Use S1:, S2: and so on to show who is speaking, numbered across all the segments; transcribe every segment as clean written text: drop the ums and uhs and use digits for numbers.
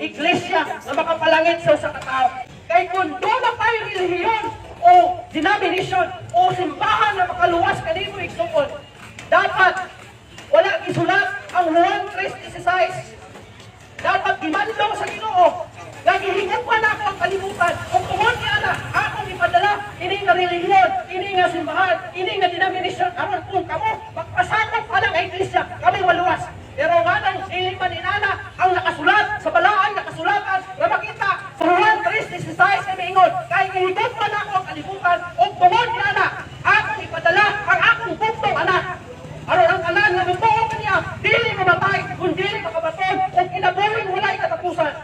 S1: Iglesia nga makapalangit sa usa ka tawo. Kay kung duna kay relihiyon o denomination o simbahan na makaluwas kanimo, igsuon, dapat wala gisulat ang Juan 3:16. Dapat gimando sa Ginoo nga gihigugma nako ang kalibutan ug tungod ni ana akong ipadala ini nga relihiyon, ini nga simbahan, ini nga denomination aron kung kamo magpasakop pa lang ang iglesia, kami maluwas. Pero nganong dili man inana ang nakasulat sa balaan nga kasulatan nga makita sa Juan 3:16 ay miingon, "Kay gihigugma nako ang kalibutan ug tungod ni ana akong ipadala ang akong bugtong anak aron ang tanan nga mutuo kaniya dili mamatay kundi makabaton og kinabuhing walay katapusan."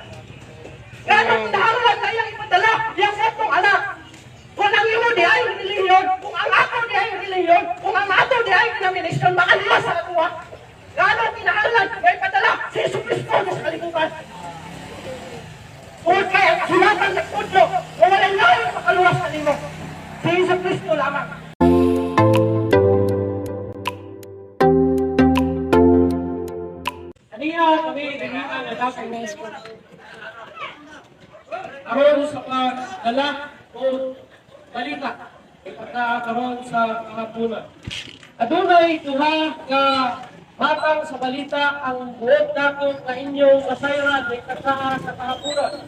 S1: Ganong kinahanglan na iyang ipadala iyang bugtong anak? Kung ang imo diay relihiyon, kung ang ako diay relihiyon, kung ang ato diay denomination makaluwas sa atoa, ganong kinahanglan nga ipadala si Jesu Kristo sa kalibutan? Tungod kay ang kasulatan nagtudlo nga walay lain makaluwas kanimo. Si Jesu Kristo lamang.
S2: Kaniya kami dinhi nga dako aron sa pagdala o balita ipagkakaroon sa kahaponan. Adunay duha ka matang sa balita ang buot nako nga inyong masayran may kasaa sa kahaponan.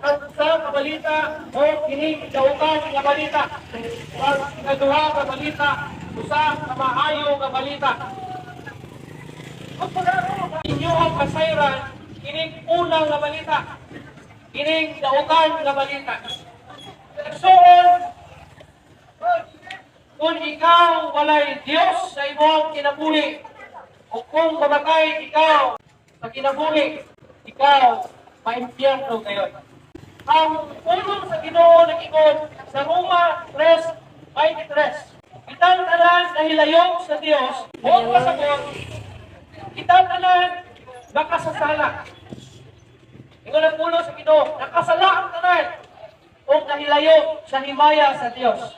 S2: Ang usa ka balita o kining dautan nga balita. Ang ikaduha ka balita, usa ka maayo nga balita. Kung pagkakaroon inyo ang pasayran, kining unang nga balita, kining dautan nga balita. Nagsuon, kung ikaw walay Diyos sa imong kinabuhi, o kung mamatay ikaw sa kinabuhi, ikaw maimpyerno gayon. Ang pulong sa Ginoo nag-ingon sa Roma 3:23, "Kitang tanan nahilayong sa Dios," buot pasabot, kitang tanan nakasasala. Ingon ang pulong sa Ginoo, nakasala ang tanan o nahilayo sa himaya sa Dios.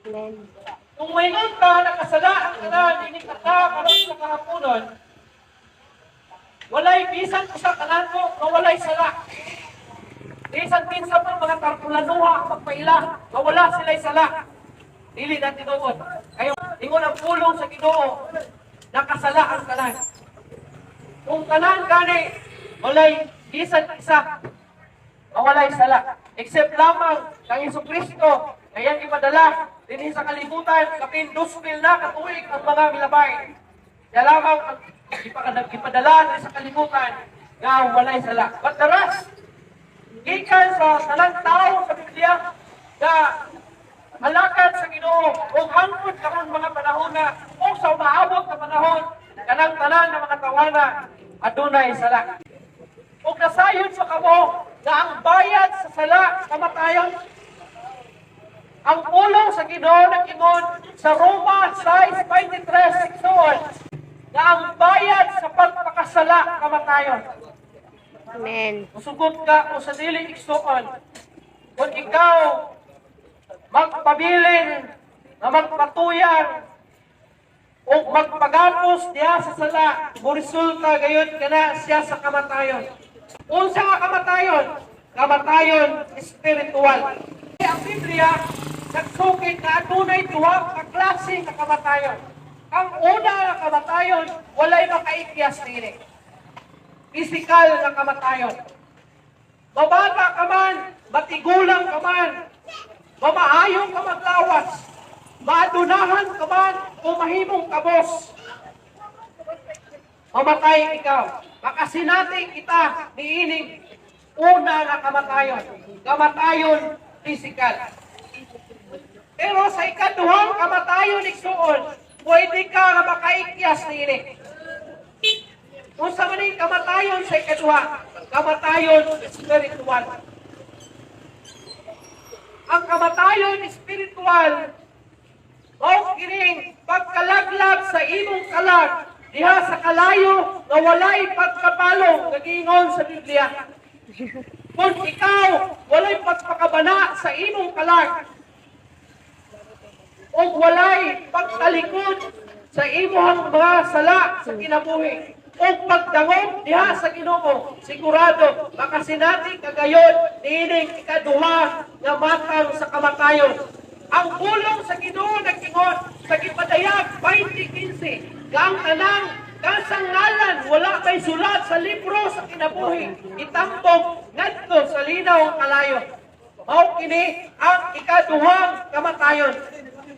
S3: Amen.
S2: Kung maingon ka, nakasala ang tanan, ini ka karon sa kahaponon, walay bisan usa kanato nga walay sala. Bisan kinsa pa mga tarpulanuha ang magpaila nga wala sila'y sala. Dili na tinuod. Kayo, ingon ang pulong sa Ginoo, nakasala ang tanan. Kung tanan gani, walay bisan isa nga walay sala. Except lamang kang Hesus Kristo, kaya ipadala dinhi sa kalibutan, kapin 2000 na katuig ang mga milabay. Siya lamang ang ipadala dinhi sa kalibutan nga walay sala. But the rest, gikan sa tanang tao sa Biblia nga halakad sa Ginoo ug hangtod karon mga panahon na o sa umaabot na panahon, kanang tanan nga mga tawana adunay sala. Ug nasayod sa kamo na ang bayad sa sala kamatayon. Ang pulong sa Ginoo nag-ingon sa Roma 6:23, igsoon, na ang bayad sa pagpakasala kamatayon.
S3: Amen.
S2: Musugot ka o sa dili, igsoon, kung ikaw magpabilin na magpatuyang o magpagapos diha sa sala, moresulta gayon kana siya sa kamatayon. Unsa nga kamatayon? Kamatayon spiritual. Ang Biblia nagsukit na adunay duha ka klase nga kamatayon. Ang una nga kamatayon, walay makaikyas niini. Physical nga kamatayon. Mabata ka man, matigulang ka man, mamaayo ka maglawas, maadunahan ka man o mahimong kabos, mamatay ikaw. Makasinati kita niining una nga kamatayon. Kamatayon physical. Pero sa ikaduhang kamatayon, igsuon, pwede ka nga makaikyas niini. Kung sa maning kamatayon sa ikaduha, kamatayon spiritual. Ang kamatayon spiritual, mao kining pagkalaglag sa imong kalag diha sa kalayo nga walay pagkapalong nga giingon sa Biblia. Kung ikaw walay pagpakabana sa imong kalag o walay pagtalikod sa imong mga sala sa kinabuhi, Ug pagdangop diha sa Ginoo, sigurado makasinati ka gayon niining ikaduha nga matang sa kamatayon. Ang pulong sa Ginoo nag-ingon sa Gipadayag 20:15 nga ang tanang kasangalan wala may sulat sa libro sa kinabuhi itambok ngadto sa linaw ang kalayo. Mao kini ang ikaduhang kamatayon.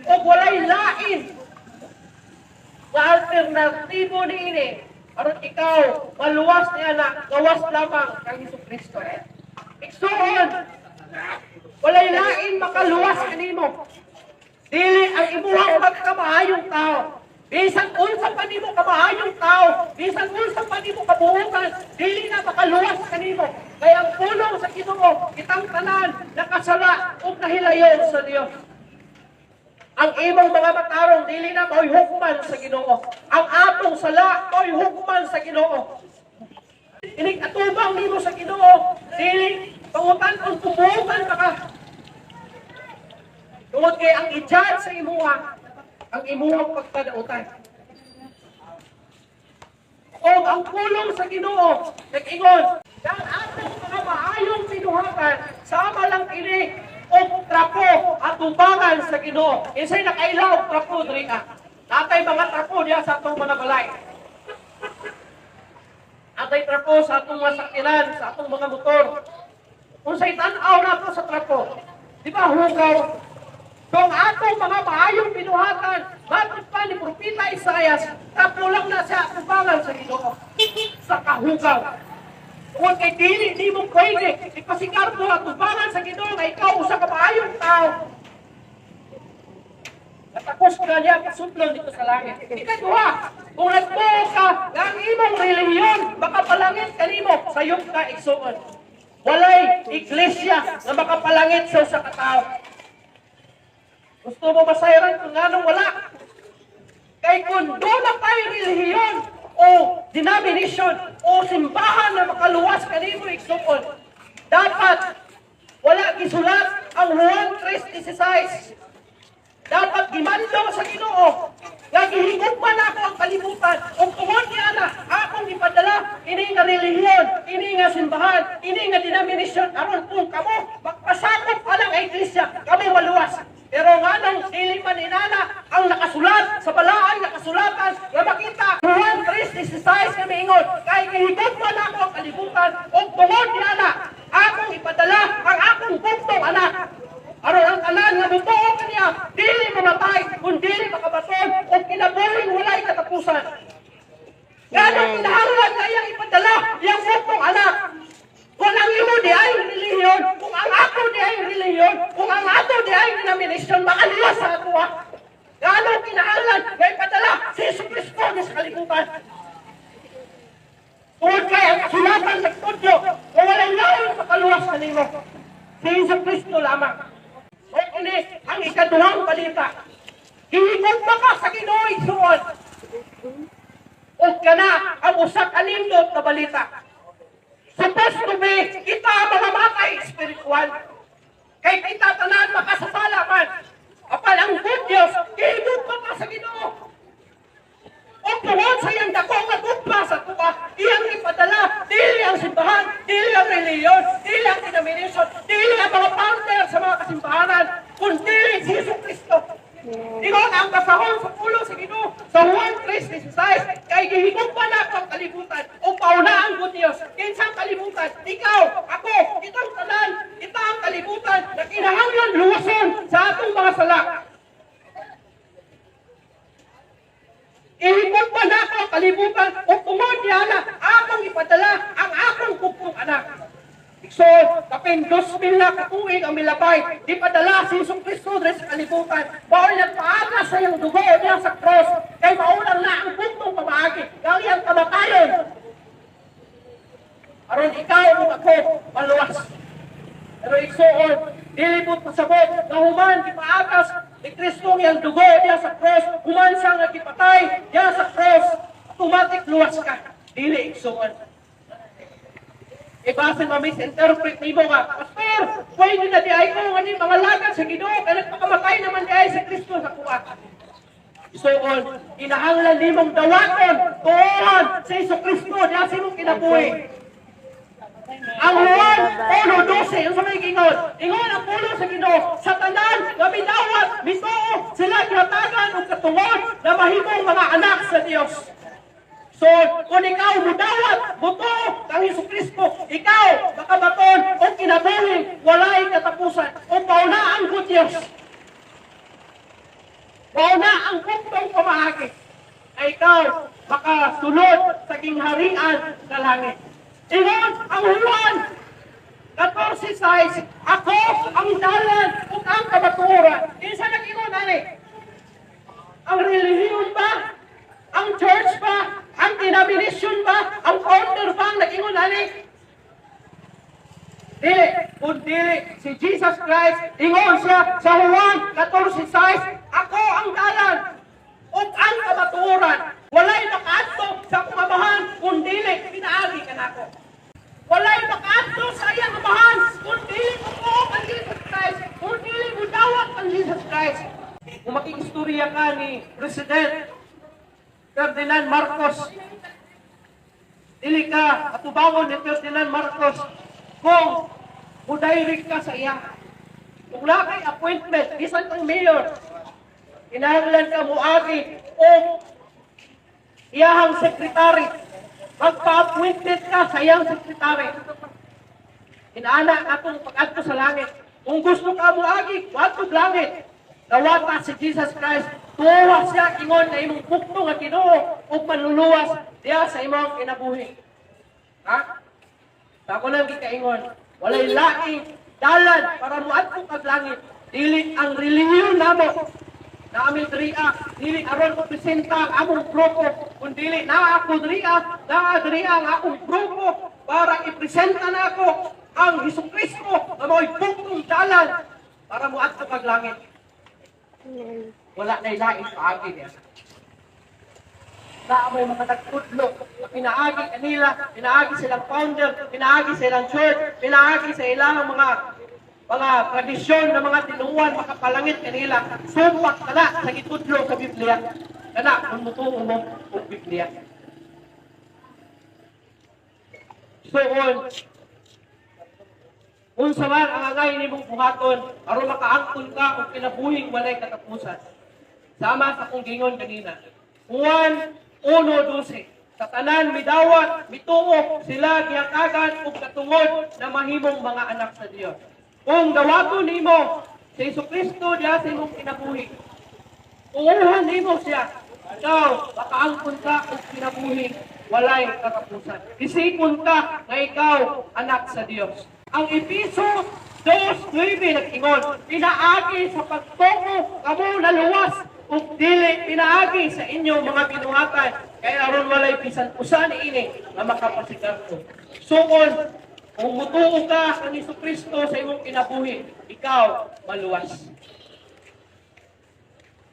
S2: Ug walay lain nga alternatibo niini aron ikaw maluwas niya na gawas lamang kang Hesus Kristo. Igsuon, walay lain makaluwas kanimo. Dili ang imuhang pagkamaayong tao. Bisan unsa pa nimo kamaayong tao, bisan unsa pa nimo kabuhukan, dili na makaluwas kanimo. Kay ang pulong sa Ginoo, kitang tanan nakasala ug nahilayon sa Dios. Ang imong mga matarong dili na mao'y hukman sa Ginoo. Ang atong sala mao'y hukman sa Ginoo. Inig atubang nimo sa Ginoo, dili pangutan kung tumukan pa ka. Tungod kay ang i-judge sa imuha, ang imuhang pagpadautan. O ang pulong sa Ginoo nag-ingon, ang atong mga maayong binuhatan sama lang kini og trapo atubangan sa Ginoo. Kinsay nakaila og trapo diri ah? Natay mga trapo diha sa atong mga balay. Atay trapo sa atong mga sakyanan, sa atong mga motor. Unsay tan-aw nato sa trapo? Di ba hugaw? So ang atong mga maayong binuhatan, matod pa ni Propeta Isaias, trapo lang na siya atubangan sa Ginoo sa kahugaw. Kung kay dili di mo pwede ipasikar mo atubangan sa Ginoo nga ikaw usa ka maayong tao. Natapos ka niya kasuplon dito sa langit. Ikaduha, kung nagtuo ka nga ang imong relihiyon makapalangit kanimo, sayop ka, igsuon. Walay iglesia nga makapalangit sa usa ka tawo. Gusto mo masayran kung nganong wala? Kay kung doon na tayo relihiyon o denomination o simbahan na makaluwas kanimo, igsuon, dapat wala gisulat ang Juan 3:16. Dapat gimando sa Ginoo nga gihigugma nako ang kalibutan ug tungod niya na akong ipadala ini nga relihiyon, ini nga simbahan, ini nga denomination aron kung kamo magpasakop pa lang ang iglesia, kamo maluwas. Pero nganong dili man inana ang nakasulat sa balaan nga kasulatan nga makita Juan 3:16 nga miingon kay gihigugma nako ang kalibutan ug tungod niya na akong ipadala ang akong bugtong anak aron ang tanan nga mutuo kaniya dili mamatay kun dili makabaton og kinabuhing walay katapusan. Nganong kinahanglan nga iyang ipadala iyang bugtong anak? Kung ang imo di ay relihiyon, kung ang ako di ay relihiyon, kung ang ato di ay denomination, makaluwas sa ato ah. Nganong kinahanglan nga ipadala si Jesu Kristo sa kalibutan? Tungod kay ang kasulatan nagtudlo nga walay lain makaluwas kanimo. Si Jesu Kristo lamang. O kini ang ikaduhang balita. Gihigugma ka sa Ginoo, igsuon. Ug kana ang usa ka nindot na balita. Supposed to be kita ang mga matay espiritual. Kay kita tanan makasasala man. Apan ang good news, gihigugma ka sa Ginoo. Ug tungod sa iyang dako nga gugma sa tuwa, iyang ipadala dili ang simbahan, dili ang relihiyon, dili ang denomination, dili ang mga partner sa mga kasimbahanan, kundi si Jesu Kristo. Ingon ang basahon sa pulong sa Ginoo sa Juan 3:16, kay gihigugma nako ang kalibutan ug pauna ang good news. Kinsa ang kalibutan? Ikaw, ako, kitang tanan, kita ang kalibutan na kinahanglan luwason sa atong mga sala. Ihigugma nako ang kalibutan ug tungod niya na akong ipadala ang akong bugtong anak. So, kapin 2,000 na katuig ang milabay, di padala si Jesu Kristo diri sa kalibutan. Mao'y nagpaagas sa iyang dugo niya sa cross, kay maulang na ang bugtong pamaagi, ang iyang kamatayon. Aron ikaw ug ako maluwas. Pero igsuon, dili po pasabot na human gipaagas ni Kristo ang iyang dugo niya sa cross, human siya nga gipatay niya sa cross, automatic luwas ka. Dili, igsuon. Ibasin ma-misinterpret nimo nga, "Pastor, pwede na di ay ko nga ni mga lagad sa Ginoo kay nagpakamatay naman di ay si Kristo sa kuha."
S1: Suon, kinahanglan nimong dawaton, tuohan sa Hesus Kristo diha sa imong kinabuhi. Ang Juan 1:12, unsa may giingon? Ingon ang pulong sa Ginoo, sa tanan nga midawat, mituo, sila gihatagan og katungod na mahimong mga anak sa Dios. So, kung ikaw mudawat, mutuo kang Hesus Kristo, ikaw makabaton og kinabuhi walay katapusan, o mauna ang good Dios. Mauna ang buktong pamaagi ay ikaw makasulod sa gingharian sa langit. Ingon ang Juan 14:6, "Ako ang dalan ug ang kamatuoran." Kinsa nag-ingon ani? Ang relihiyon ba? Ang church ba? Ang denomination ba? Ang founder ba ang nag-ingon ani? Dili, kung dili, si Jesus Christ, ingon siya sa Juan 14:6, "Ako ang dalan ug ang kamatuoran. Walay makaadto sa akong Amahan kung dili pinaagi kanako. Walay makaadto sa iyang Amahan kung dili mo ang Jesus Christ, kung dili mo dawat ang Jesus Christ." Kung makikistorya ka ni President Ferdinand Marcos, dili ka atubangon ni Ferdinand Marcos kung mudirect ka sa iya. Kung naa kay appointment, bisan kang mayor, kinahanglan ka muagi o iyahang secretary. Magpa-appointment ka sa iyang secretary. Inaana atong pag-adto sa langit. Kung gusto ka muagi, wadto langit. Dawata si Jesus Christ. Tuwa siya ingon na imong bugto nga Ginoo ug manluluwas diha sa imong kinabuhi. Ha? Sa ako lang gikaingon, walay laing dalan para muadto kag langit. Dili ang relihiyon namo na amin diriya, dili aron ko presenta ang among grupo, kun dili naa ako diriya, naa diriya ang akong grupo para ipresenta nako ang Hesus Kristo nga mao'y bugtong dalan para muadto kag langit.
S3: Amen.
S1: Wala na laing paagi niya. Na may mga nagtudlo, pinaagi kanila, pinaagi silang founder, pinaagi silang church, pinaagi sa ilang mga tradisyon na mga tinuan makapalangit kanila. Sumpak kana sa gitudlo sa Biblia. Kana kung mutuo mo og Biblia. So on, unsa man ang angay nimong buhaton aron makaangkon ka og kinabuhing walay katapusan. Sama sa akong gingon kanina. Juan 1:12. Sa tanan midawat, mituo, sila gihatagan og katungod na mahimong mga anak sa Dios. Kung dawaton nimo si Hesus Kristo diha sa imong kinabuhi, tuohan nimo siya, ikaw makaangkon ka og kinabuhi walay katapusan. Isipon ka nga ikaw anak sa Dios. Ang Epeso 2:9 nag-ingon, pinaagi sa pagtuo kamo naluwas ug dili pinaagi sa inyong mga binuhatan, kay aron walay bisan usa niini nga makapasigarto. Suon, kung mutuo ka kang Kristo sa imong kinabuhi, ikaw maluwas.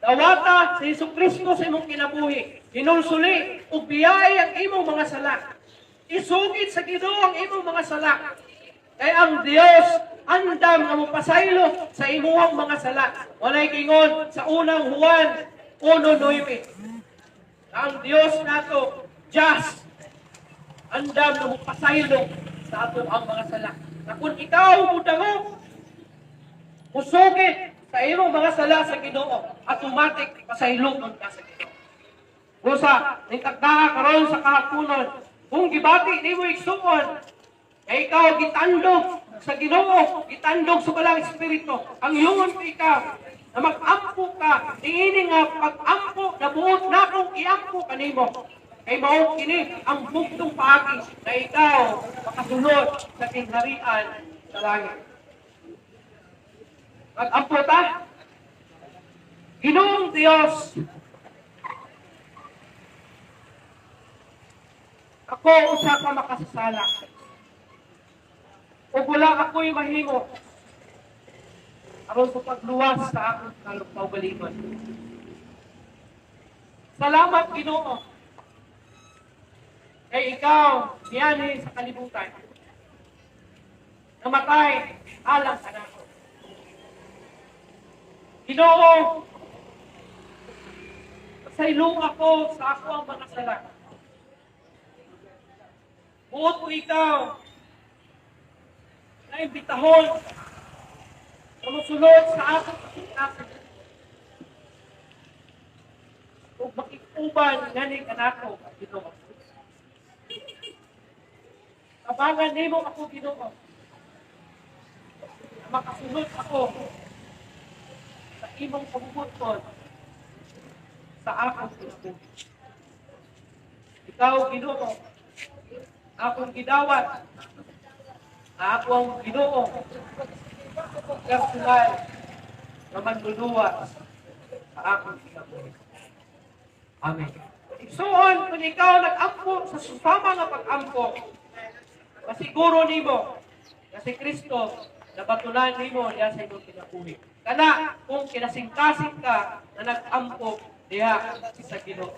S1: Dawata si Kristo sa imong kinabuhi, hinulsuli ug biyai ang imong mga sala. Isugid sa Ginoo ang imong mga sala. Kay ang Dios andam nga mopasaylo sa imuhang mga sala. Walay gingon sa unang Juan 1:9. Ang Dios nato just, andam nga mopasaylo sa ato ang mga sala. Na kung ikaw mudangog, musugid sa imong mga sala sa Ginoo, automatic pasaylon ka sa Ginoo. Busa, ning tagdaa karon sa kahaponon, kung gibati nimo, igsuon, kay ikaw gitandog sa Ginoo, gitandog sa Balang Espiritu, ang yungon ko ikaw, na mag-ampo ka, niini nga pag-ampo, na buot nakong iampo kanimo. Kay mao kini ang bugtong paagi na ikaw makasulod sa gingharian sa langit. Mag-ampo ta. Ginoong Dios, ako usa ka makasasala. Ug wala ako'y mahimo aron sa pagluwas sa akong kaugalingon. Salamat, Ginoo, kay ikaw niani sa kalibutan. Namatay alang sa nako. Ginoo,
S2: Saylo ako sa akoang mga sala. Buot ko ikaw na imbitahon na mosulod sa akong kasing-kasing ug makig-uban ngani kanako, Ginoo. Tabangan nimo ako, Ginoo, na makasunod ako sa imong kabubut-on sa akong kinabuhi. Ikaw, Ginoo, akong gidawat, ako ang Ginoo, personal na manluluwas sa akong kinabuhi. Amen. Igsuon, kung ikaw nag-ampo sa susama nga pag-ampo, masiguro nimo na si Kristo nabatunan nimo diha sa imong kinabuhi. Kana kung kinasingkasing ka na nag-ampo diha sa Ginoo.